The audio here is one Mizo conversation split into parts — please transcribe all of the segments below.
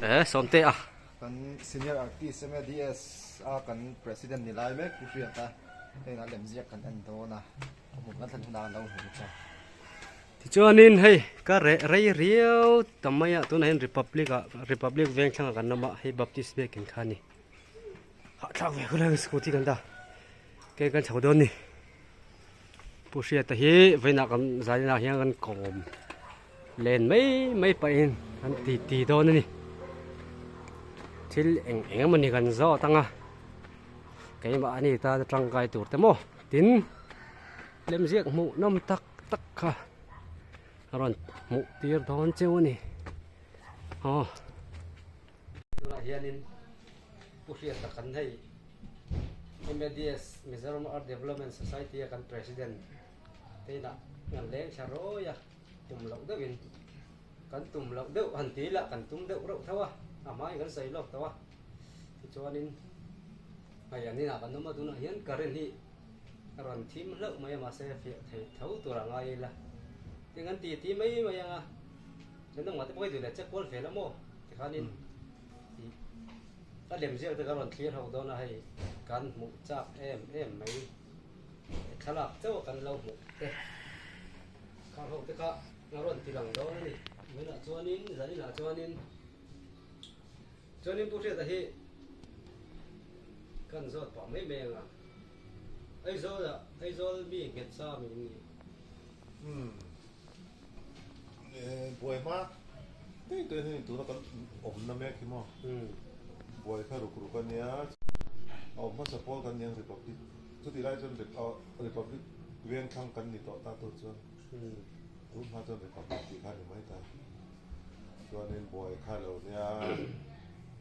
E sawmte a. Kan senior artist MADS a kan president ni lai mek Pu Hriata heng a lemziak kan en dawn a, a hmun kan thlen hunah an lo hmu chu. Tichuanin hei ka reh rei riau ta mai a, tunah hian Republic ah Republic veng thlangah kan awm a, hei Baptist biakin kha a ni. Hahthlak ve khawlai scooty kan dah ke kan chho dawn a ni. Pu Hriata hi vawiinah kan zaninah hian kan kawm len mai mai pahin kan ti ti dawn a ni. Thil eng eng emawni kan zawt ang a, keimahni tan a tangkai tur te maw tin lemziak hmuh nawm tak tak kha a rawn hmuh tir dawn cheu a ni. Aw. Tunah hianin Pu Hriata kan hei MADS Mizoram Art Development Society a kan President te inah kan leng thla rawi a, tum loh deuhin kan tum loh deuh han ti ila kan tum deuh reuh tho a, a hmain kan sawi lawk tawh a, tichuanin hei an inah kan awm a tunah hian current hi a rawn thim hlauh mai a mahse fiah thei tho tur a ngai ila tin kan ti ti mai mai ang a. Chuan nangmah te pawh i duh leh check kual ve la maw? Tikhanin ih ka lem ziak te ka rawn thlir ho dawn a hei kan hmuh chak em em mai thlalak chauh a kan lo hmuh te kha ho te kha a rawn ti lang dawn a ni. Vawiinah chuanin zaninah chuanin chuanin Pu Hriata hi kan zawt pah mai mai ang a Aizawl ah Aizawl mi nghet sa min ni. Umm. Buai hma daih daih hian tuna kan awmna mek hi maw buai kha ruk ruk a nia a awm hmasa pawl kan ni ang Republic chutih lai chuan Republic veng thlang kan ni tawh ta tur chuan tun hma chuan Republic tih kha a ni mai ta chuanin buai kha lo nia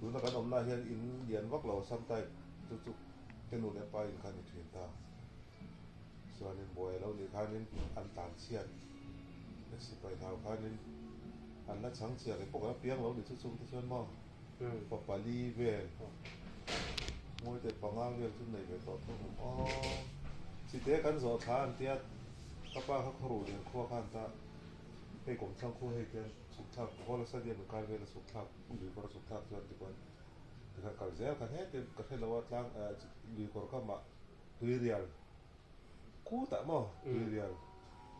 tuna kan awmna hian in lian vak lo sam type chu chu ka nu leh pa in kha a ni thin ta. Chuanin buai a lo nih khanin an tlan chhiat sipai hlau khanin an la chhang chhiat leh pawh kan piang lo ni chu chung te chuan maw pa pali vel ngawi teh panga vel chu nei ve tawh thung awm aw chite kan zawh thla an tia ka pa kha khawruh lian khua khan ta hei kawmthlang khu hei te chhuk thlak hall a stadium inkai vel a chhuk thlak lui kawr a chhuk thlak chuan tikhuan tikhan kal zel kha heti ka hrelo a tlang lui kawr khamah Tuirial kutah maw Tuirial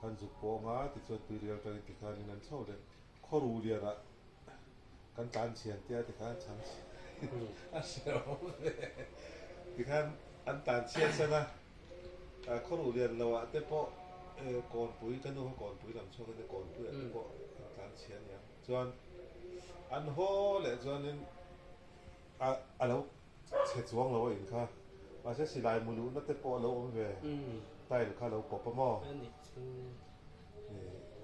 kan zuk pawng a tichuan Tuirial atangin tikhanin an chho leh khawru lianah kan tlan chhian tia tikhan chhang a hre awm ve tikhan an tlan chhiat san a khawru lian lo ah te pawh kawnpui ka nu kha kawnpui lam chhuak a nia kawnpui ah te pawh an tlan chhia ania chuan an haw leh chuanin a lo Chhe chuang lo a in kha. Mahse silai mu luhna te pawh a lo awm ve. Tile kha a lo pawp a maw?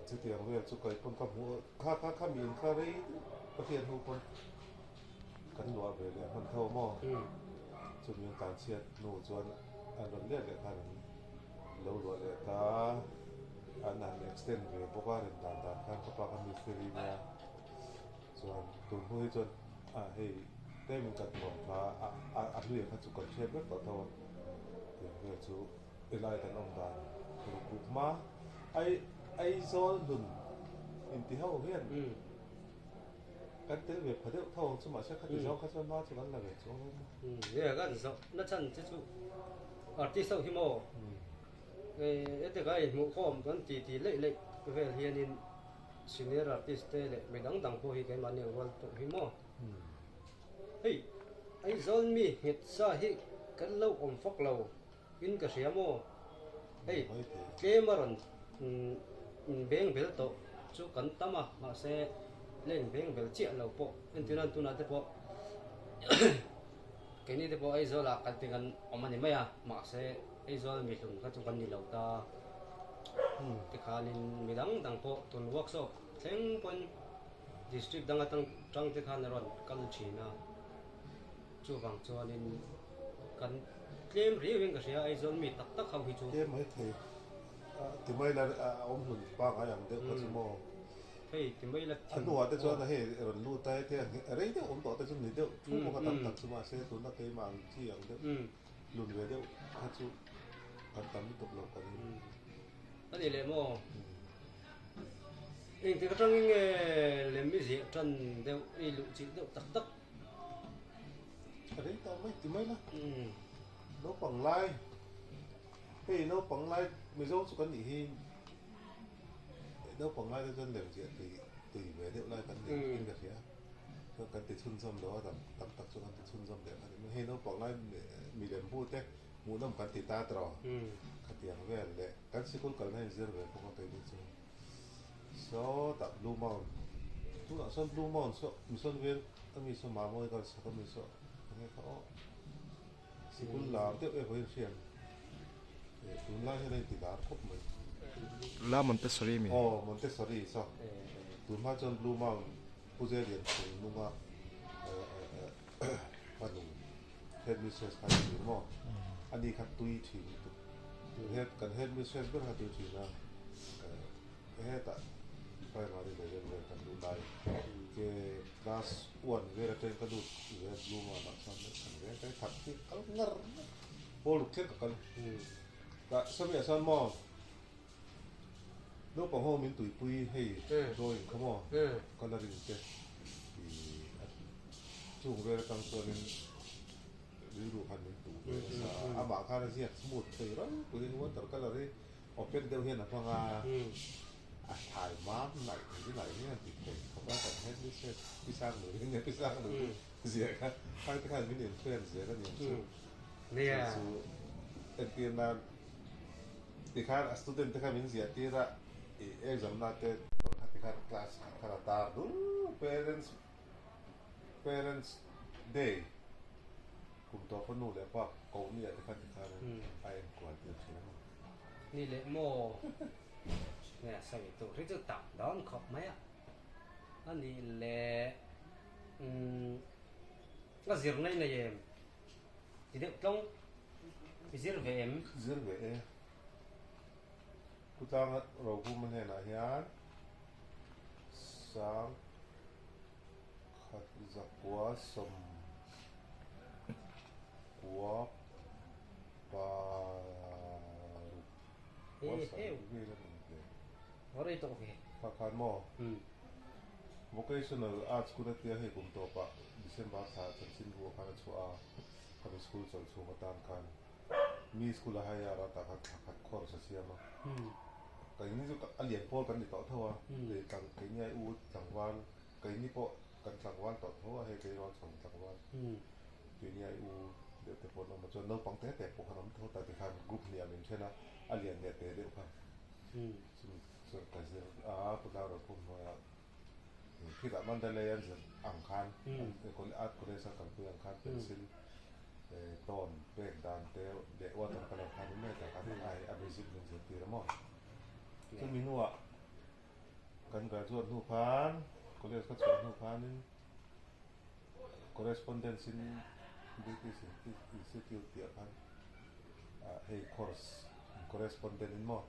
Chutiang vel chu kei pawn ka hmuh a, kha kha kha mi in kha rei ka hriat hnu pawn kan luah ve leh hman tho a maw? Chumi an tlan chhiat hnu chuan an rawn let leh khan an lo luah leh ta a, an han extend ve bawk a, rem dan dan khan ka pa kha mistiri nia. Chuan tun hnu hi chuan ah hei tlem in kan nuam kha a a hluia kha chu kan hriat vek tawh tho a tiang vel chu helai kan awm dan ruk ruk hma ai Aizawl hlun inti ho hian kan tel ve pha deuh tho ang chu mahse khati zawng kha chuan hma chu kan la ve chuang lo maw. Nge kan zawh na chhan che chu artist ho hi maw heti ka inhmuhkhawm kan ti ti leih leih vel hianin Senior artist te leh mi dang dang pawh hi keimahni ang rual tawh hi maw? Hei Aizawl mi nghet sa hi kan lo awm fak lo in ka hria maw? Hei tlem a rawn inbeng bel tawh chu kan tam a, mahse la inbeng bel chiah lo pawh entirna tunah te pawh keini te pawh Aizawl ah kan ti kan awm a ni mai a, mahse Aizawl mi hlun kha chu kan ni lo ta. Tikhanin mi dang dang pawh tun workshop thleng pawn district dang atang tang te khan a rawn kal thin a, chuvang chuanin kan tlem riau in ka hria Aizawl mi tak tak ho hi chu. Tlem mai thei ti mai la a awm hlun pangai ang deuh kha chu maw. Hei ti mai la A hnuah te chuan hei rawn lut a heti a rei deuh awm tawh te chu ni deuh thu bawk a tam tak chu mahse tuna keimah ang chi ang deuh. Lun ve deuh kha chu kan tam lutuk lo ka ring. A ni leh maw? Engtik atangin nge lem i ziah tan deuh i luh chilh deuh tak tak? A rei ta mai ti mai la. Naupang lai, hei naupang lai Mizo chu kan nih hi naupang lai te chuan lem ziah tui tui ve deuh lai kan ni in ka hria. Chuan kan ti chhunzawm lo a tam tam tak chu kan ti chhunzawm leh kha ni mai. Hei naupang lai milem bu te hmuhnawm kan ti ta tawh khatiang vel leh kan sikul kalna inzir ve bawk a keini chu. Sawtah Blue Mount tunah sawn Blue Mount saw Mission Veng a mi saw Mamawii kal sak a mi saw enge kha aw sikul lar deuh em pawhin hriat eh tunlai hian a inti lar khawp mai. La Montessori mi? Aw Montessori saw tunhma chuan Blue Mount Pu Zelian Chungnunga fanu headmistress kha a ni maw ani kha tui thin lutuk head kan headmistress ber kha tui thin a hetah primary level vel kan luh lai ke class one vel atangin ka lut ve blue mount ah chuan kan veng kai khat hi kal ngar ngar pawl ruk thleng ka kal tah sawmi ah chuan maw Naupang ho min tuipui hei drawing kha maw colouring te ih chung vel atang chuanin rilru khan min tuh ve nasa a, amah khan a ziak smooth thei rau turin water colour hi opaque deuh hian a hmang a, a thlai mam naih thei chu naih hian a ti thei khawp a, kan headmistress pi sang nurin nge pi sang nurin ziah kha phai te khan min influence zel a ni ang chu chu entir nan. Tikhan a student te kha min ziah tir a, ih exam na te rawn kha tikhan class khat khan a tar dul parents parents day kum tawp a nu leh pa koh ni ah te khan tikhan a enkual tir thin a ni. Ni leh maw nge sawi tur hi chu tam dawn khawp mai a, a nih leh umm a zirna i nei em? Ti deuh tlawng i zir ve em? Zir ve e. Pu Tlanga Rohuma hnenah hian sang khat zakua sawm kua paruk kua sarih vel a ni ve. Va rei tawh ve. Kha khan maw? Vocational Arts School atia hei kum tawpah December thla chanchin bu ah khan a chhuah a, khami school chawlh chhung atan khan mi school a hire a tah khan thla khat course a siam a. Keini chu a lian pawl kan ni tawh tho a, kei tlang keini ai u tlangval keini pawh kan tlangval tawh tho a hei tleirawl chho tlangval keini ai u deuh te pawh an awm a chuan naupang te te pawh khan awm tho ta tikhan group hnih ah min then a, a lian leh te deuh kha chumi chuan ka zir a putlang rawpum hnuaiah Khitah Mandalay an zir ang khan art college a kalpui ang khan pencil tone pek dan te leh water colour khan in mai tak a ai a basic min zir tir a maw. Chumi hnuah kan graduate hnu khan college ka chhuah hnu khanin correspondence in British Institute tih ah khan hei course correspondent in maw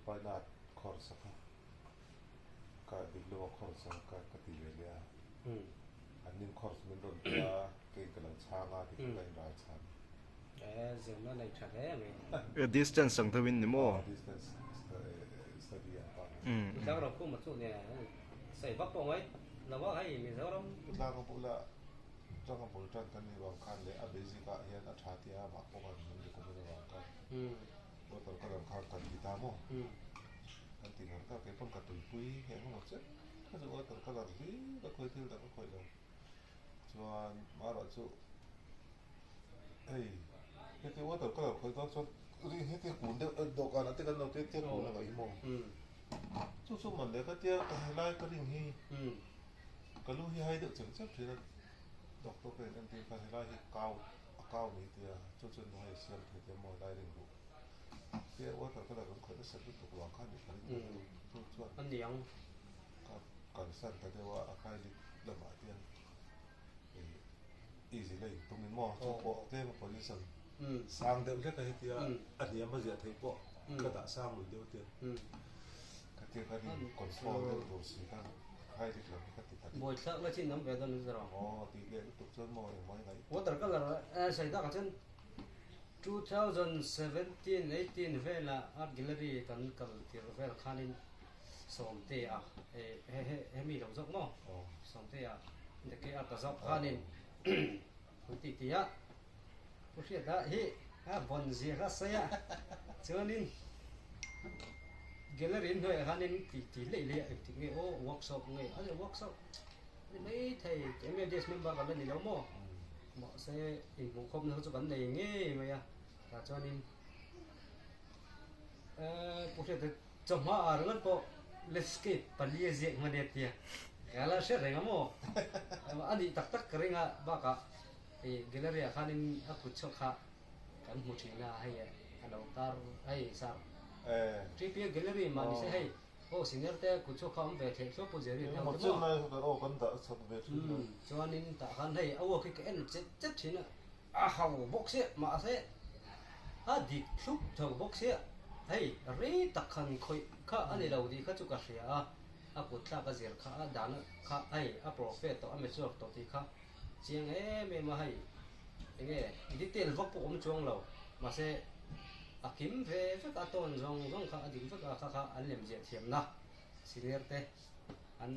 fine art course a kha. Ka diploma course a ka ka ti ve leh a, an nin course min rawn pe a, kei ka lo chhang a ti kha ka inral chhan. E zirna nei tha hle mai. Distance ang deuhin ni maw? Aw distance study ang kha. Tlang ro pum a chu nia sawi vak pawh ngai lo a hei Mizoram. Tlang a bula tlang a bul tan kan nih vang khan leh a basic ah hian a tha tia amah pawh kan min recommend avang khan water colour khan kan ti ta maw. Kan ti ngar ta kei pawn ka tuipui eng emaw chen kha chu water colour hlir a khawi thil dang a khawih lo chuan marawh chu hei heti water colour khawih dawn chuan ri heti kun deuh dawhkan ah te kan lo tia tia kun a ngaih maw chu chu man leh ka tia helai ka ring hi ka lu hi hai deuh chem chem thin a doctor ka in entir khan helai hi kau a kau ni tia chu chuan hei siam thei te maw helai ring duh. Tia water colour kan khawih nasa lutuk vang khan i khalh in chu chuan a niang ka kalsan ta deuh a a kailit lamah hian easy la in tum in maw chu pawh tlem a position sang deuh hlek a hetia a hniam a ziah theih pawh ka dah sang lui deuh tia ka tia khan in control deuh tur si khan kailit lam hi ka ti ta buaithlak la chin awm ve dawn in zira aw tih leh lutuk chuan maw engmah i ngaih water colour sawi tak ah chuan 2017, 18 velah Art Gallery kan kal tirh vel khanin Sawmtea he he hemi lo zawk maw Sawmtea the ke art a zawk khanin an ti ti a Pu Hriata hi a vawn zia kha a sawi a chuanin gallery hnuaiah khanin ti ti leih leih a engtik nge aw workshop nge a ni workshop a ni maithei MLDS member kan la ni lo maw mahse inhmuhkhawmna chu kan nei ngei mai a tah chuanin Pu Hriata Chawhma ah ringawt pawh landscape pali a ziak hman e tia ka la hre reng a maw? A nih tak tak ka ring a, bakah hei gallery ah khanin a kut chhuak kha kan hmu thin a, hei a lo tar hei sir TPA gallery mah nise hei aw senior te kut chhuak kha awm ve theih thlawp Pu Jerry te ho te maw? Chuanin tah khan hei a uak hi ka en chet chet thin a. A hau bawk sia, mahse a dik thlup tho bawk sia. Hei, rei tak khan khawih kha a ni lo tih kha chu ka hria a, a kut thlak a zir kha a dan kha hei a profe tawh a mature tawh tih kha chiang em em a hei enge detail vak pawh awm chuang lo, mahse a kim ve vek a tawn zawng zawng kha a dik vek a kha kha an lem ziah thiamna senior te an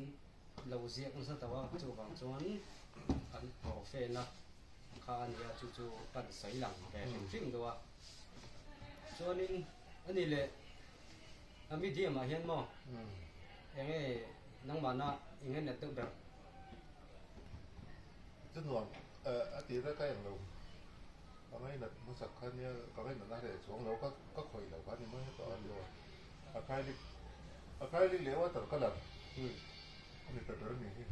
lo ziak nasa tawh a chuvang chuan an profe na. Kha a nia chu chu kan sawi lang ve hrim hrim deuh a. Chuanin a ni leh a medium ah hian maw eng nge nangmahna eng nge net deuh ber? Chu nuam a tih vek a eng lo ka ngainat hmasak kha nia ka ngainat na reh chuang lo ka ka khawih lo kha ni mai tawh a nia acrylic acrylic leh water colour a ni ta ber a ni hi.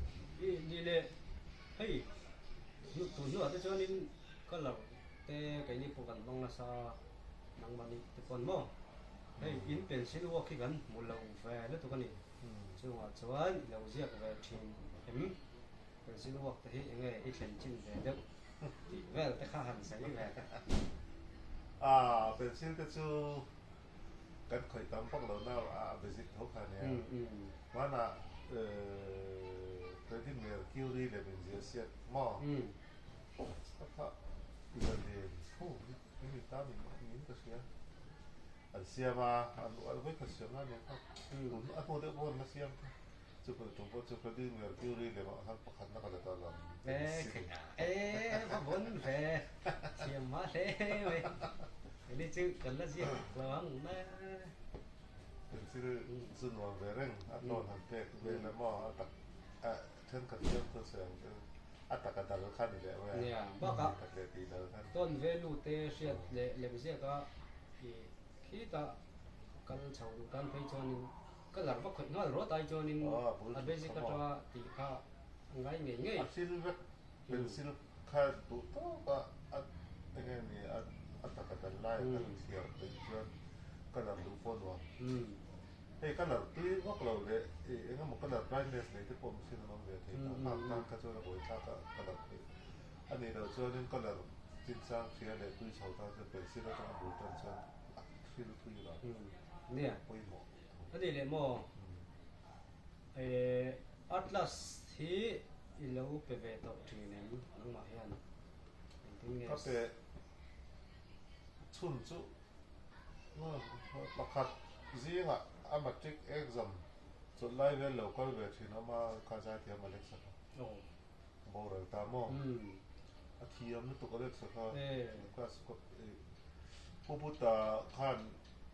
Ni leh hei Hnuh tur hnuah te chuanin colour te keini pawh kan hmang nasa nangmahni te pawn maw hei in pencil work hi kan hmu lo ve lutuk a ni chungah chuan i lo ziak ve thin em pencil work te hi enge i thlen chin ve deuh tih vel te kha han sawi ve. Ah pencil te chu kan khawih tam vak lo na a basic tho kha nia hmanah Freddie Mercury leh min zir siat maw ka kha zalen tho hi mi ta min min ka hria an siam a an vawi khat siam na nia kha tun a hnu deuh pawh an la siam kha chu tum pawh chu Freddie Mercury leh ah khan pakhat na ka la ta lam e va bon ve thiam mah hle mai hei chu kan la ziak lo ang mai. Pencil chu nuam ve reng a tlawn han pek vel a maw a tak a thenkhat hian chu sawi ang chu a tak a dal kha ni leh mai a bakah tak leh tih dal kha tawn ve lu te hriat leh lem ziak a i khitah kal chho duh tan phei chuanin colour va khawih nghal rawt ai chuanin a basic atanga tih kha a ngai ngei ngei. A sil vek pencil kha duh tawk a a enge ni a a tak a dal lai a kan thliar phei chuan colour duh pawh nuam. Hei colour tui vak lo leh ih eng emaw colour brightness nei te pawh machine an awm ve thei ta nghak tan kha chuan a buai thlak a colour theih a nih loh chuanin colour chinchang hria leh tui chho tan chuan pencil atanga bul tan chuan a thil thui lo pawimawh tho. A nih leh maw? Eh Atlas hi i lo pe ve tawh thin em nangmah hian engtin nge? Ka pe chhun chu pakhat zingah a matric exam chawlh lai vel lo kal ve thin awm a kha zaithiam Alexa kha boral ta maw? A thiam lutuk Alexa kha class Pu Puta khan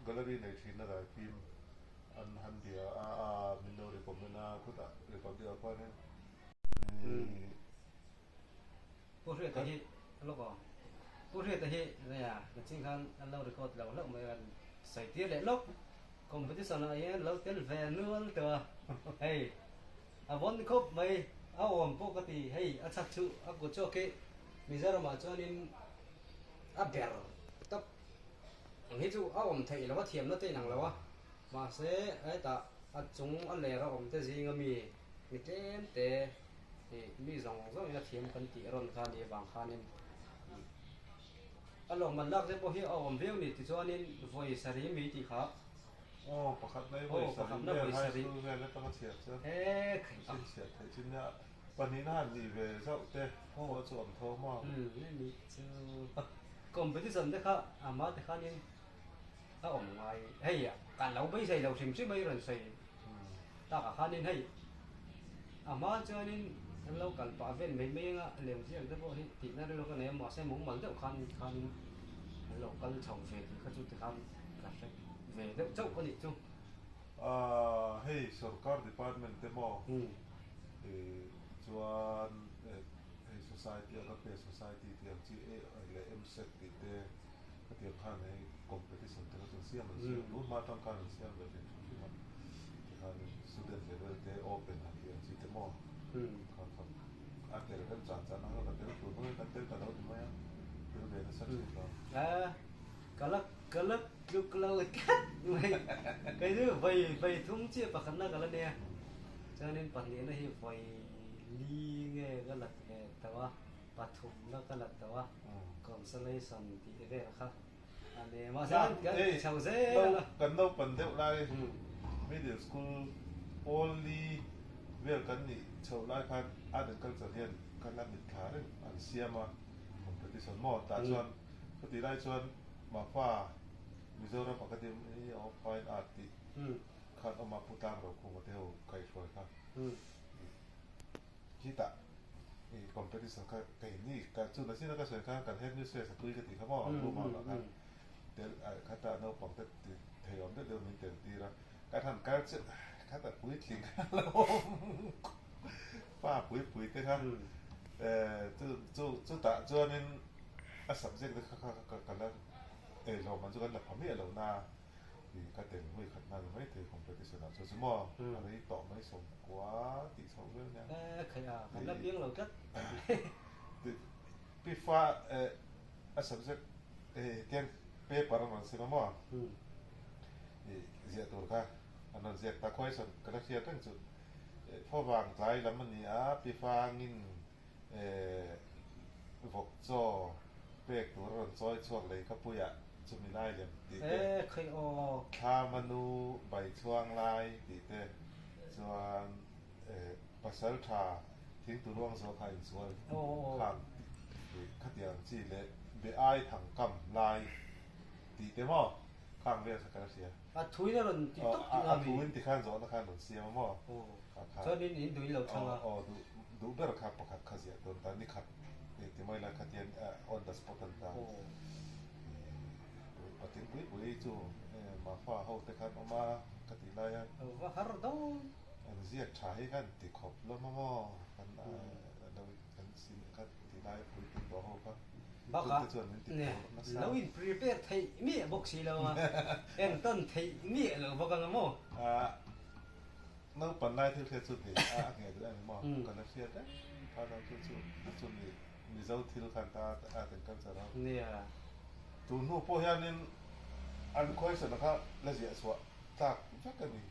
gallery nei thin a daifim. An han bia a, a min lo recommend a, khutah Republic ah khuanin ih. Pu Hriata hi lawk aw. Pu Hriata hi nia nachin khan an lo record lo hlauh mai a, an sawi tir leh lawk. Competition ah hian lo tel ve nual tawh a, hei a vawn khawp mai, a awm pawh ka ti, hei a chhak chu a kut chhuak hi Mizoram ah chuanin a ber tawp. Ang hi chu a awm theih lo a thiamna te inang lo a, mahse hetah a chung a ler a awm te zinga mi mi tlem te ih mi zawng zawngin a thiam kan tih rawn kha a nih avang khanin ih a lawmman lak te pawh hi a awm viau ni tichuanin vawi sarih mi tih kha Aw pakhat na i vawi sarih vel high school vel atanga chhiar chuan sin chhiar theih chin nia pahnihna han nih ve zauh te pawh chu awm tho maw? Ni chu Competition te kha a hma te khanin a awm ngai hei kan lo beisei lo hrim hrim a i rawn sawi. Takah khanin hei a hma chuanin an lo kal pah vel mai mai anga lemziak te pawh hi tihna rilru ka nei a mahse mumal deuh khan khanin an lo kal chho ve tih kha chu tikhan ka hre ve deuh chauh a nih chu. Ahh hei sorkar department te maw chuan hei society agape society tih ang chi leh msec tih te Khatiang khan hei competition te kha chu an siam an siam tun hma atang khan an siam ve hrim hrim a tikhanin student level te open han tih ang chi te maw kha kha a tel rem chan chan ang a ka tel tur hmangin kan tel ta lo ti mai a tel ve nasa thin lo. A ka la ka la tluk lo tlat mai kei chu vawi vawi thum chiah pakhatna ka la nia chuanin pahnihna hi vawi li nge ka la ve tawh a. Pathumna ka la tawh a, consolation tih vel kha a ni. Mahse kan kan ti chho zel a. Kan naupan deuh lai middle school only vel kan nih chhoh lai khan art and culture hian kan la mit thla reng an siam a competition maw tah chuan chutih lai chuan Mafa Mizoram Academy of Fine Art tih khan awm a Pu Tlangrokhunga te ho kaihhruai kha. Khitah i competition kha keini ka chu nachina ka sawi khan kan headmistress a tui ka tih kha maw room ah lah khan tel khata naupang te ti thei awm deuh deuh min tel tir a ka han kal chiah khata puitling kha a lo awm pa pui pui te kha chu chu chutah chuanin a subject te kha kha ka la eihlawm man chu kan la pha miah lo na. Ih ka tel vawi khat na ni mai thei competition ah chu chu maw a rei tawh mai sawmkua tih chhoh vel nia. E khai a kan la piang lo tlat. Pi fa a subject hetiang paper an rawn sem a maw ih ziah tur kha an rawn ziak ta question ka la hriat reng chu favang tlai lam a ni a pi fangin vawk chaw pek tur a rawn chawi chhuak lei kha puiah chumi lai lem tih te, thla manu bai chhuang lai tih te chuan pasal tha thingtu ruang zawh kha insual khang khatiang chi leh be ai thang kam lai tih te maw khang vel kha ka la hria. A thuin a rawn ti tawp tih a mi? A thuin ti khan zawhna khan rawn siam a maw? Aw, chuanin in duhin lo thlang a. Aw, duh duh ber kha pakhat kha ziah dawn ta, ni khat ti mai la khatian on the spot an ta. Patling pui pui chu Mafa ho te khan awm a ka tih lai a. Va har dawn. An ziak tha hi khan ti khawp hlawm a maw? Kan lo kan sin kha ti lai puitling tawh ho kha. Bakah lo in prepare theih miah bawk si lo a, entawn theih miah lo bawk ang a maw? Naupan lai thil hriat chu ni a a ngheh duh em maw? Ka la hriat reng kha lo chu chu chu mi Mizo thil khan ta art and culture ho. Nia. Tun hnu pawh hianin an question kha la ziah chhuah tlak vek a ni.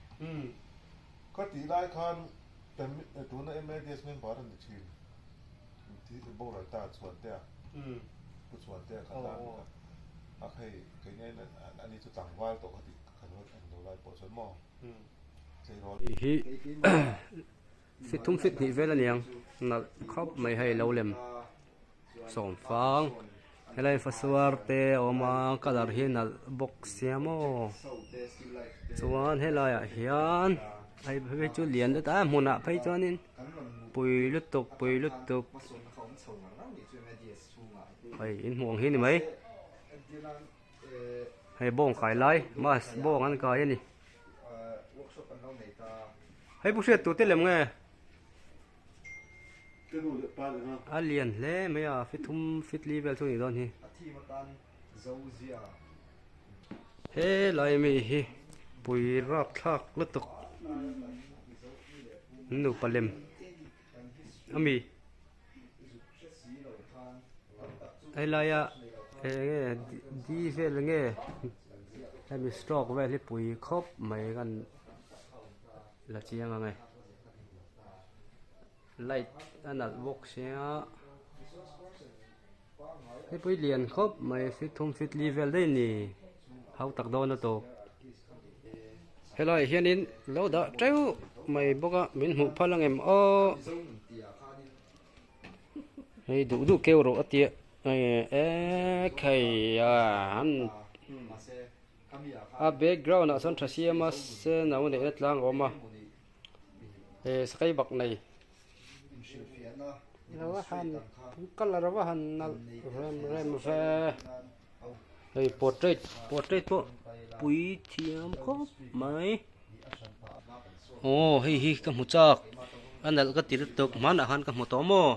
Ka tih lai khan tuna MADS member a ni thin. Boral ta Chhuantea, Pu Chhuantea kha tan kha a hei keini aiin ani chu tlangval tawh kha tih kan lo en lo lai pawh chuan maw tleirawl. Hei hi fit thum fit hnih vel aniang nalh khawp mai hei lo lem sawm fang helai fasuar te a awm a colour hi nalh bawk sia maw chuan helaiah hian hei phei chu lian deuh ta a hmunah phei chuanin. Pui lutuk pui lutuk hei in hmuh ang hi ni mai hei bawng kai lai bus bawng an kai a ni hei pu hriat tute lem nge a lian hle mai a fit thum fit li vel chu a nih dawn hi helai mi hi pui rapthlak lutuk nupa lem ami helaia eng nge di vel nge hemi stroke vel hi pui khawp mai kan la chiang ang e. Light a nalh bawk sia hepui lian khawp mai feet thum feet li vel daih a ni hau tak dawn a tawp helaiah hianin lo dah teuh mai bawk a min hmuh phal ang em aw hei duh duh keu rawh a tia e khai a an a background ah sawn tha siam a sen a neihna tlang a awm a. Sakei bak nei lo han colour a va han nalh rem rem ve hei portrait portrait pawh pui thiam khawp mai aw hei hi ka hmu chak a nalh ka ti lutuk hmanah khan ka hmu tawh maw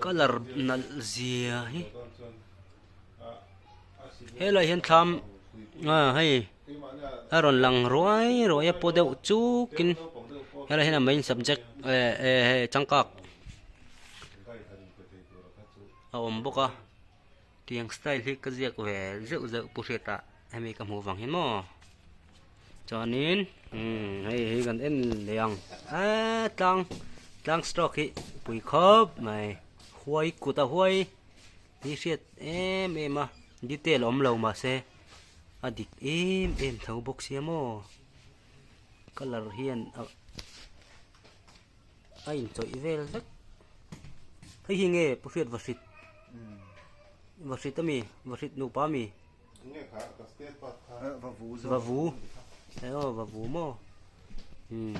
colour nalh zia hi helai hian thlam ah hei a rawn lang ruai ruai a paw deuh chukin helai hian a main subject eh eh hei changkak a awm bawk a tiang style hi ka ziak ve zeuh zeuh pu hriata hemi ka hmuh vang hi maw chuanin umm hei hi kan en leh ang eee tlang tlang stroke hi pui khawp mai huai kut a huai hi hriat em em a detail awm lo mahse a dik em em tho bawk sia maw colour hian a a inchawih vel vek hei hi nge pu hriat vahrit vahrit ami vahrit nupa ami vavu e aw vavu maw umm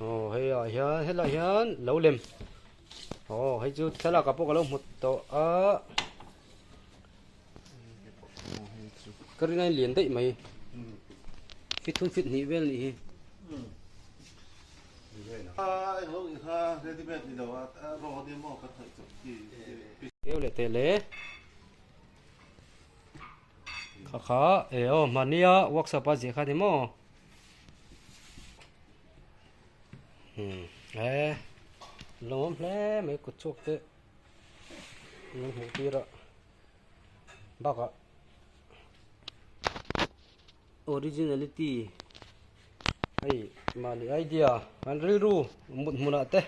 aw hei ah hian helai hian lo lem aw hei chu thlalak ah pawh ka lo hmu tawh a ka rin a lian daih mai fit thum fit hnih vel nih hi. Keu leh teh le kha kha e aw hmania workshop a ziah kha ni maw umm e lawm hle mai kut chhuak te min hmuh tir a bakah originality hei mahni idea an rilru mut hmunah te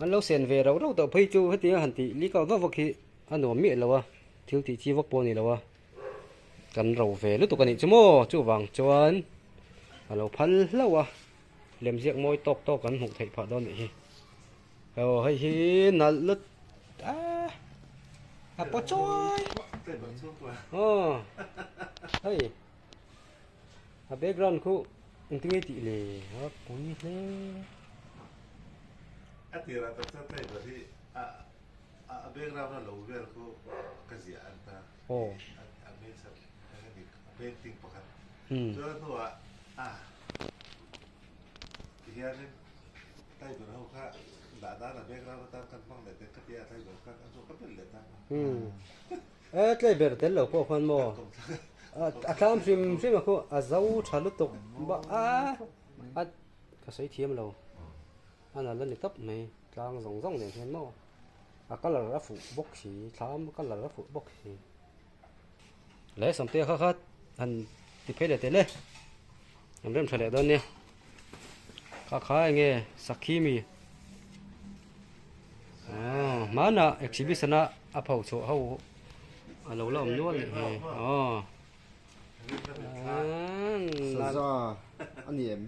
an lo sen ve rauh rauh tawh phei chu hetiang han tih leak out vak vak hi a nuam miah lo a thil tih chi vak pawh a ni lo a kan ro ve lutuk a nih chu maw chuvang chuan a lo phal hlauh a lemziak mawi tawk tawk kan hmuh theih phah dawn a nih hi. Aw hei hi nalh lut ah a paw chawi aw hei a background khu engtin nge tih le a pui hle a tirah tak chuan tlaiver hi a a background a lo vel khu ka ziah an ta aw a hmeichhe a painting pakhat chuan hnuah a tihianin Tiger ho kha dah dan a background atan kan hmang leh tek ka tia Tiger kha an chu ka belh leh ta. E tlei ber tel lo pawh khuan maw a tlam hrim hrim a khu a zo tha lutuk ba a a ka sawi thiam lo a nalh a ni tawp mai tlang zawng zawng nen hian maw a colour a fuh bawk si thlam colour a fuh bawk si le sawmte kha kha han ti phei leh teh le. An rem tha leh dawn nia kha kha enge sakhi mi aw hmanah exhibition a a pho chhuah ho a lo la awm nual leh hi aw saza a ni em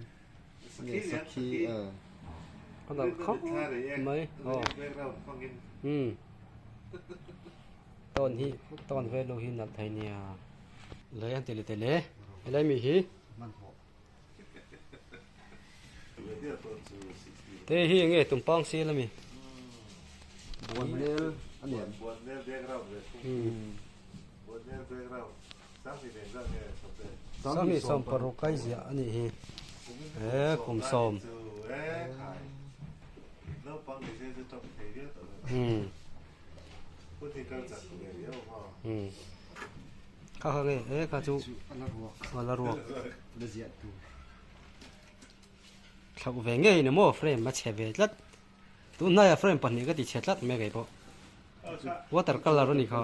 nge sakhi a nalh khawp mai aw umm tawn hi tawn velo hi nalh thei nia le an ti leh teh le helai mi hi. Te hi enge tumpang sial ami? Buanmel a ni em? Sanghi sawm paruk kai ziah a nih hi. E kum sawm. Kha kha nge e kha chu a la ruak thlauh ve ngei ni maw frame a chhe ve tlat tun hnaiah frame pahnih ka ti chhe tlat mai kei pawh water colour a ni kha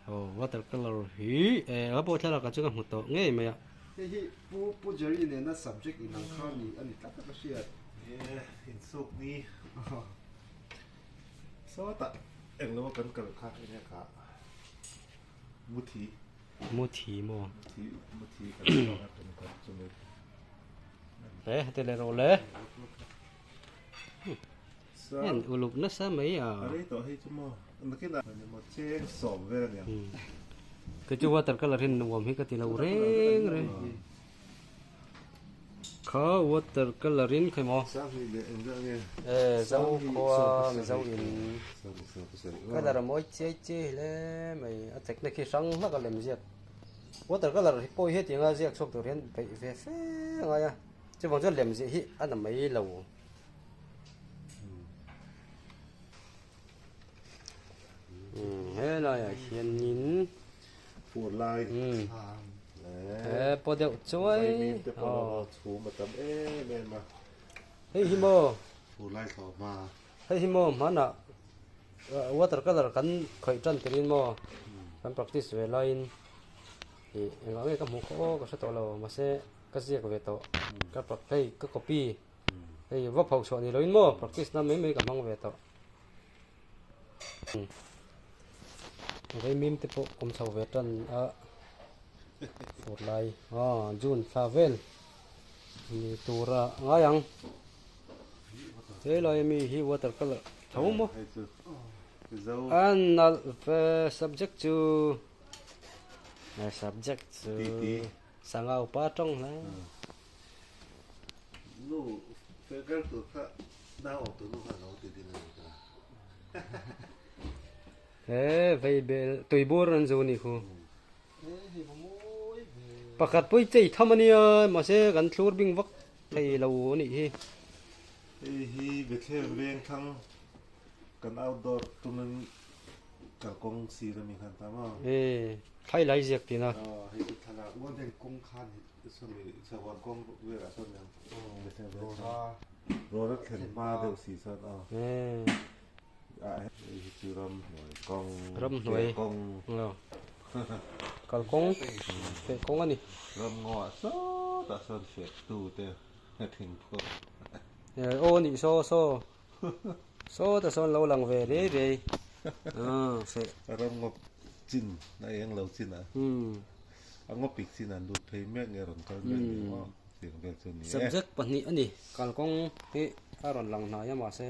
aw water colour hi e a pawh thlalak ah chuan ka hmu tawh ngei mai a. Hei hi Pu Pu Jerry nena subject inang kha ni a ni tlat a ka hriat. Insuk ni. Sawtah englo a kan kal kha enge kha Muthi. Muthi maw? Muthi muthi kan chhuak a tum kha chumi. Le heti le rawh le. Heng uluk nasa mai a. A rei tawh hei chu maw. Nakinah ni maw cheng sawm vel a niang. Kei chu water colour hi nuam hi ka ti lo reng reng. Kha water colour in khawi maw? E zo khua mizo in colour a mawi chiai chiai hle mai a chekna khi hrang hlak a lem ziak water colour hi pawh hi hetiang a ziak chhuak tur hian beih ve fe a ngai a chuvang chuan lem ziah hi a na mai lo. Helaiah hianin Fur lai he paw deuh chuai Vaimim te pawh chhum a tam em em a. Hei hi maw Fur lai thlawh hma. Hei hi maw hmanah water colour kan khawih tan turin maw kan practice ve laiin ih engah nge ka hmuh khaw aw ka hre tawh lo mahse ka ziak ve tawh ka hei ka copy hei va pho chhuah ni loin maw practice na mai mai ka hmang ve tawh. Vaimim te pawh awm chho ve tan a fur lai aw June thla vel ni tura ngai ang helai ami hi water colour tho maw a nalh ve subject chu subject chu sangha upa tawng hle. Nu fel tur kha nau awm tur nu kha lo ti din a ni ka. He vei bel tui bur an zu ni khu. Pakhat pawh i chei tham a nia mahse kan thlur bing vak thei lo a nih hi. Hei hi Bethlehem veng thlang kan outdoor tumin kalkawng sir a mi khan ta maw? E thlai lai ziak tina. Aw hei chu thlalak. Kawng khan Sawmi sahuan kawng velah sawn eng Rawra thlen hma deuh si chuan aw. Hei hi chu ramhnuai kawng. Ramhnuai. Kawng. Kal kawng. Feh kawng a ni. Ramngaw ah sawtah sawn feh tu te thing phur. Aw nih saw saw. Sawtah sawn lo lang ve rei rei. Feh. Ramngaw chin a eng lo chin a. A ngaw pik chin an lut phei mek nge rawn kal mek ni maw tiang vel chu a ni e. Subject pahnih a ni. Kalkawng hi a rawn lang hnai a mahse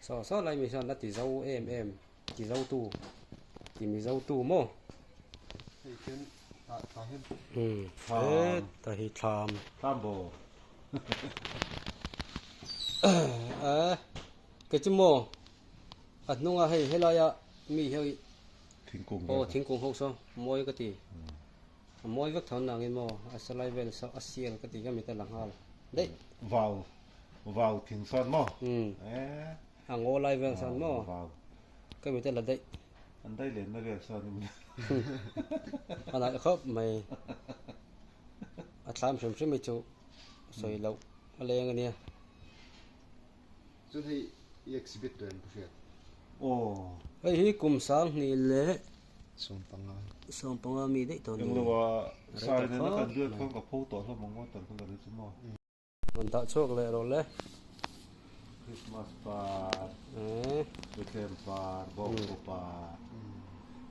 saw saw lai mi hian a ti zo em em ti zo tu ti mi zo tu maw. Hei khian tah tah hian. Umm heta hi thlam. Thlam baw. A kei chu maw a hnunga hei helaia mi hi. Thingkung Aw thingkung ho saw mawi ka ti. A mawi vek tho nangin maw a salai vel saw a sial ka ti ka mit a la nghal daih. Vau vau thing sawn maw? Umm a ngaw lai vel sawn maw? Vau ka mit a la daih. An daih lenna vel sawn in A nalh khawp mai. A thlam hrim hrim hi chu sawi loh a leng a nia. Chuan hei i exhibit tawh em ka hriat. Aw. Hei hi kum 2000 leh 15. 15 mi daih tawh a ni. Englo a sai nena kan biak khan ka pho tawh hlawm ang ngawt ang ka la ri chu maw. Rawn dah chhuak leh rawh le. Christmas par, Bethlehem par, Bawngkaw par.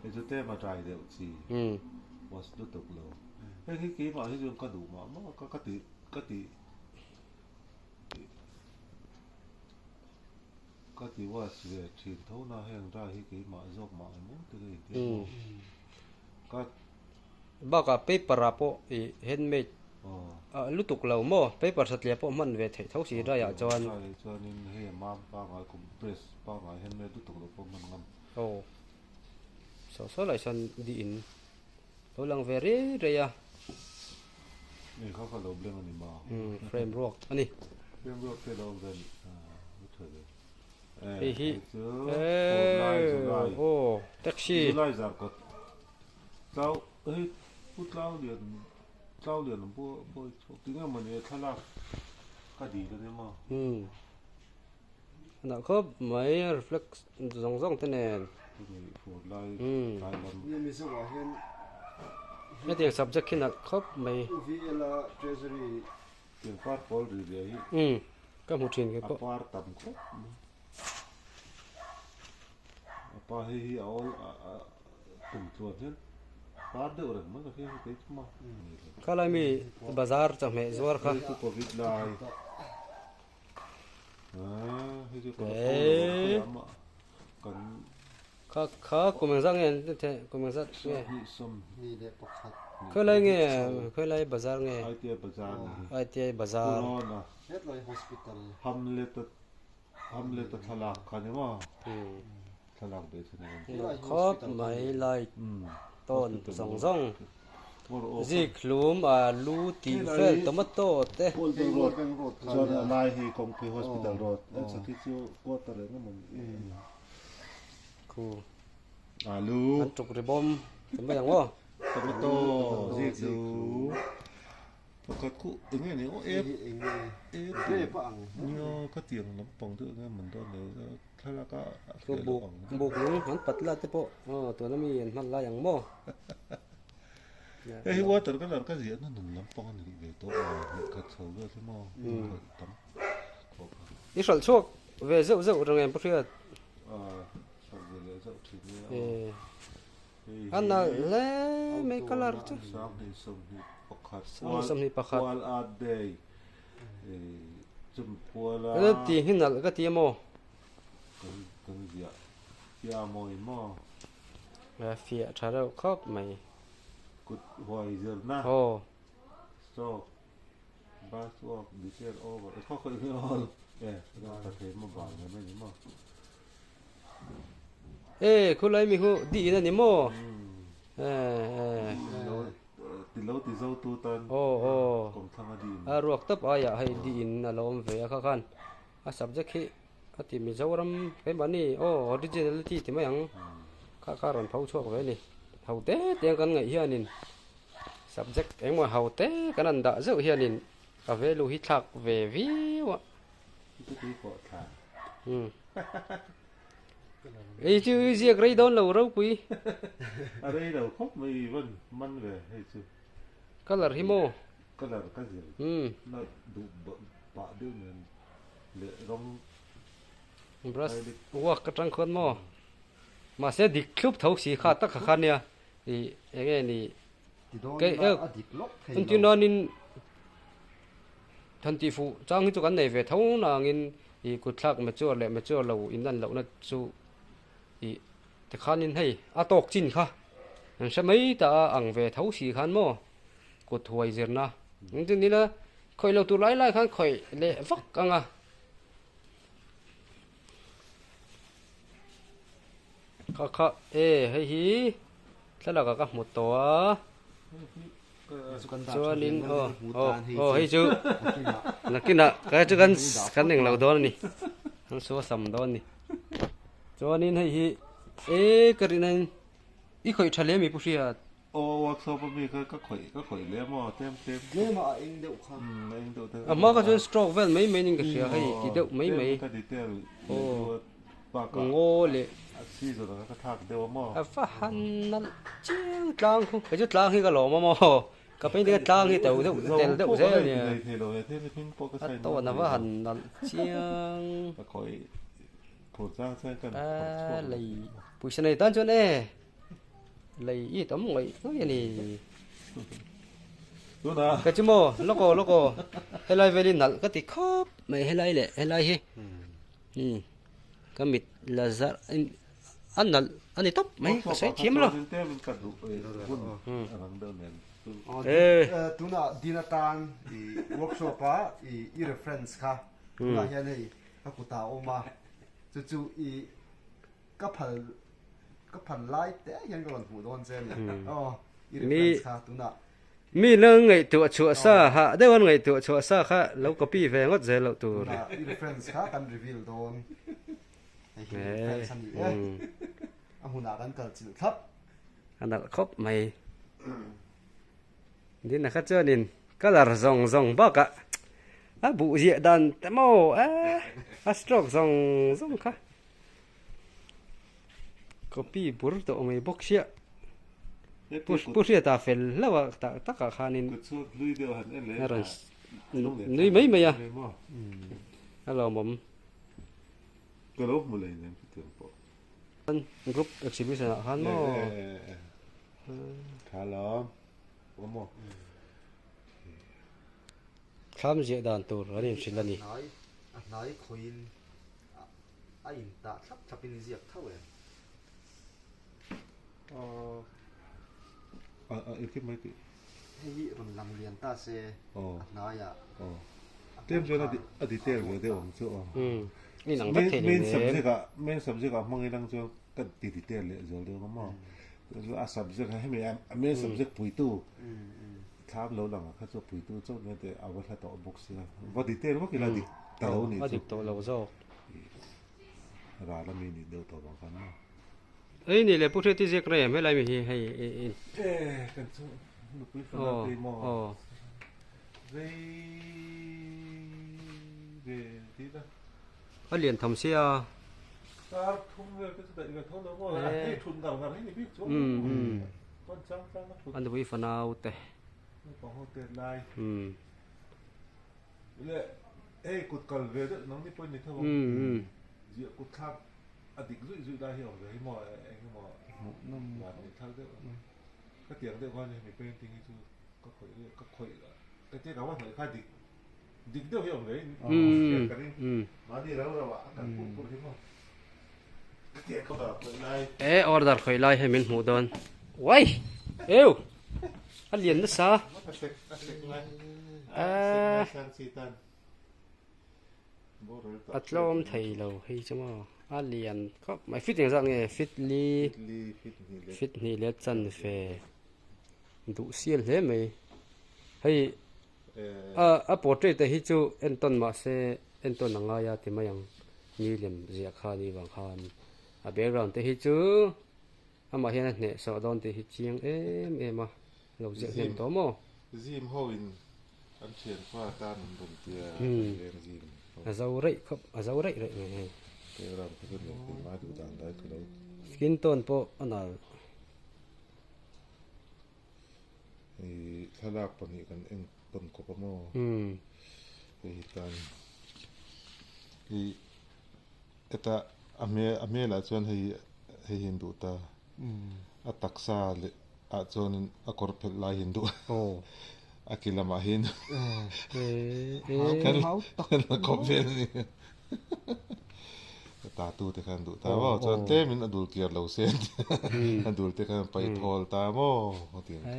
Hei chu tlem a dry deuh chi. Was lutuk lo. Hei hi keimah hi chuan ka duh mah mah ka ti ka ti. Ka ti was ve thin tho na heng dry hi keimah zawk mah emaw te ka inti a maw. Ka. Bakah paper ah pawh i handmade lutuk lo maw paper satliah pawh hman ve theih tho si dry ah chuan. Dry ah chuanin hei a mam pangngai compress pangngai handmade lutuk lo pawh hman ngam. Aw saw saw lai sawn di in lo lang ve rei rei a. Eng kha kha lo bleng a ni ma? Umm frame ruak a ni. Frame ruak te lo awm ve a ni. A tha ve. Hei hi eee aw taxi. July zar kawt tlau hei pu tlau lian tlau lian ang pawh pawh hi chhuak tinge mawni a thlalak ka dil a ni maw? Umm a dah khawp mai a reflect zawng zawng te nen. Fur lai tlai lam. Nia Mizo ah hian Hetiang subject hi nalh khawp mai. UVL a Treasury. Tiang par pawl ri ve hi. Umm ka hmu thin kei pawh. A par tam khawp mai. A par hei hi a awl a tum tluan hian par deuh reng mai ka hria hi kei chu maw. Khalai mi bazar chawhmeh zuar kha. Hei chu covid lai. Ah hei chu kan pho lo ang khawiah mah kan. Kha kha kum engzat nge an the kum engzat nge? 21. Khawilai nge khawilai bazar nge? ITI bazar ni hi. ITI bazar. Corona. Hetlai hospital. Hamlet a Hamlet a thlalak kha ni maw? Thlalak ve thei ang. Khawp mai light tawn zawng zawng. Zikhlum alu tih vel tomato te. Golden road chuan a lai hi kawngpui hospital road a chhakhi chu quarter eng emaw ni. Khu. Alu. An tuk ri bawm ti mai ang aw. Tomato zikhlum. Pakhat khu eng nge ni aw ep ep nia khatiang lampang deuh eng nge man dawn le thlalak a a hriat loh ang. Buk lung an pat la te pawh aw tuna mi an hman lai ang maw. Hei hi water colour ka ziahna nun lampang a ni ve tawh a lehkhat chho vel hi maw khalh tam khawp a. I hralh chhuak ve zeuh zeuh reng em pu hriat? Hralh ve leh zeuh thin nia aw. A nalh hle mai colour chu. 21. Ti hi nalh ka ti emaw. Fiah tha reuh khawp mai. Aw. E khulai mi hu di in ani maw e e aw aw a ruak tawp aiah hei di in a lo awm ve a kha khan a subject hi a ti Mizoram keimahni aw originality ti mai ang kha kha a rawn pho chhuak ve a ni ho te te ang kan ngaih hianin subject engemaw ho te kan han dah zeuh hianin a value hi thlak ve viau a. Ei chu i ziak rei dawn lo ropui. A rei lo khawp mai i van man ve hei chu. Colour hi maw? Colour ka zir na duh pah deuh nen leh rawng. Brush work atang khuan maw? Mahse dik thlup tho si kha tak kha kha nia i enge ni Ti dawn ila a dik lawk thei lo. Entir nanin Than tih fuh chang hi chu kan nei ve tho nangin ih kutthlak mature leh mature lo in lan lohna chu ih tikhanin hei a tawk chin kha an hre mai ta a ang ve tho si khan maw kut huai zirna engtin nila khawih lo tur lai lai khan khawih leh vak ang a. Kha kha e hei hi thlalak ah ka hmu tawh a. Chuanin aw aw aw hei chu nakinah ka chu kan kan englo dawn a ni an su a sam dawn a ni chuanin hei hi e ka rin a i khawih tha hle mi pu hriat. Aw workshop a mi kha ka khawih ka khawih lem aw tlem tlem. Tlem a eng deuh kha. Umm a eng deuh te. A hma kha chuan stroke vel mai mai niin ka hria hei ti deuh mai mai. Tlem ka detail leh deuh a bakah. Ngaw leh. A season ah ka thlak deuh a maw. A va han nalh chiang tlang khu. Kei chu tlang hi ka lawm a maw. Ka painting a tlang hi teuh deuh tel deuh zel a nia. A tawn a va han nalh chiang. Ka khawih phur chang chuan ka phawrh chhuak. Lei pawisa nei tan chuan e. Lei i tam ngaih ngaih a ni. Ka chu maw lawk aw lawk aw helai vel hi nalh ka ti khawp mai helai leh helai hi ka mit la zar a nalh a ni tawp mai ka sawi thiam lo. Tunah din atan i workshop a i reference kha tunah hian hei ka kutah a awm a chu chu i Ka phal ka phal lai te hian ka rawn hmuh dawn che a ni. Aw, i reference kha tunah. Mi la ngaihtuah chhuah sa hah deuh an ngaihtuah chhuah sa kha lo copy ve ngawt zel loh tur. Tunah i reference kha kan reveal dawn. Hei hi reference a ni e. A hmunah kan kal chilh thlap. A nalh khawp mai. Dina kha chuanin colour zawng zawng bakah a buh ziah dan te maw a stroke zawng zawng kha. Copy bur tawh mai bawk sia pu hriata fel hlauh a tak takah khanin a rawn nui mai mai a a lawmawm group exhibition ah khan maw thlam ziah dan tur an inhrilh a ni. A in tah thlap thlap in i ziak tho em? A a engkim mai tih. Hei hi rawn lang lian ta se a hnaiah. Tlem chuan a detail ve deuh ang chu aw. Main subject ah main subject ah hmang ilang chuan ka ti detail leh zual deuh ang maw. A subject hemi a main subject puitu thlam lo lang ah kha chu puitu chauh nia teh a va hla tawh bawk sia. Va detail vak ila dik ta lo nih chu. A dik tawh lo zawk. Ral a mi nih deuh tawh vang khan maw. Ei ni le Pu Hriati ziak rei em helai mi hi hei i. E kan chu nupui fana te maw rei ve ti la. A lian tham sia. Kar thum vel te chu daih ve tho lo maw hei thut ngar ngar hi ni bik chu pawn chang chang a thut. A nupui fanau te. Naupang ho tet lai. Le hei kut kal ve deuh nang ni pawh ni tho ang. Ziah kut thlak. A dik zuih zuih lai hi a awm ve hi maw eng emaw hmuhnawm van neih thar deuh a ka tiang deuh khan hemi painting hi chu ka khawih deuh ka khawih ka tia ka va hnawih kha dik dik deuh hi a awm ve in ka ring mahni rau rau ah a kal pur pur hi maw ka tiang ka va khawih lai e order khawih lai hei min hmuh dawn uai eu a lian nasa a sek a sek ngai a sek ngai sang chi tan. A tlawm thei lo hei chu maw a lian khawp mai fit engzat nge fit li fit hnih leh chan ve duh sial hle mai hei a a portrait te hi chu entawn mahse entawn a ngai a ti mai ang ni lem ziah kha ni vang khan a background te hi chu amah hian a hneh sawh dawn tih hi chiang em em a lo ziah hnem tawh maw. Zim ho in An thianpa tan an rawn tia leng zing ho. A zo reih khawp, a zo reih reih mai hei. Telegram kha chu leh keimah duh dan lai ka lo. Skin tone pawh a nal. Hei thlalak pahnih kan en tawn khawp a maw? Hei hi tan hei heta a hmel a hmelah chuan hei hei hi an duh ta a taksa leh ah chuanin a kawr phelh lai hi an duh a ki lamah hian kan la kawp vel a ni tatu te khan duh ta maw chuan tlemin a dul kiar lo se a dul te khan paih thawl ta maw a ti ang kha.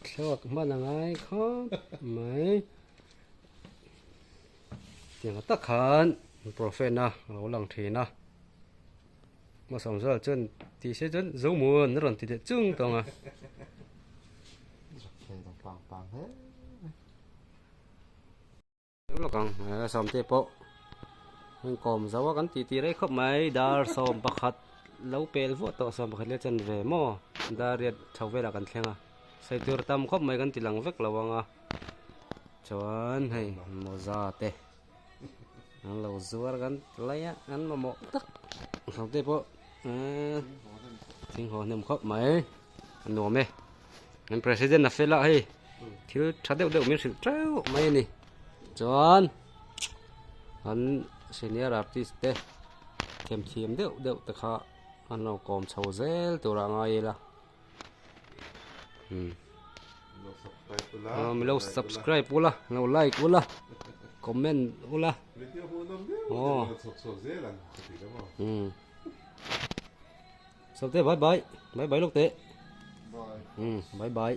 Thluak hman a ngai khawp mai tiang tak khan profen a lo lang thin a. Hmasawm zawk chuan tih se chuan Zomuan a rawn ti leh chung tawng a. Lawk ang sawmte pawh an kawm zo a kan tih tih rei khawp mai dar 11 lo pel vuah tawh 11 leh chen ve maw dar riat chho velah kan thleng a sawi tur tam khawp mai kan ti lang vek lo ang a chuan hei mawza te. An lo zuar kan lai a an mamawh tak ho te pawh eee thing haw hnem khawp mai a nuam e an president a fel a hei thil tha deuh deuh min hrilh teuh mai a ni chuan an senior artist te themthiam deuh deuh te kha an lo kawm chho zel tur ah ngai ila. Mi lo subscribe ula lo like ula comment ula aw sawte bye bye bye bye lawk teh bye bye.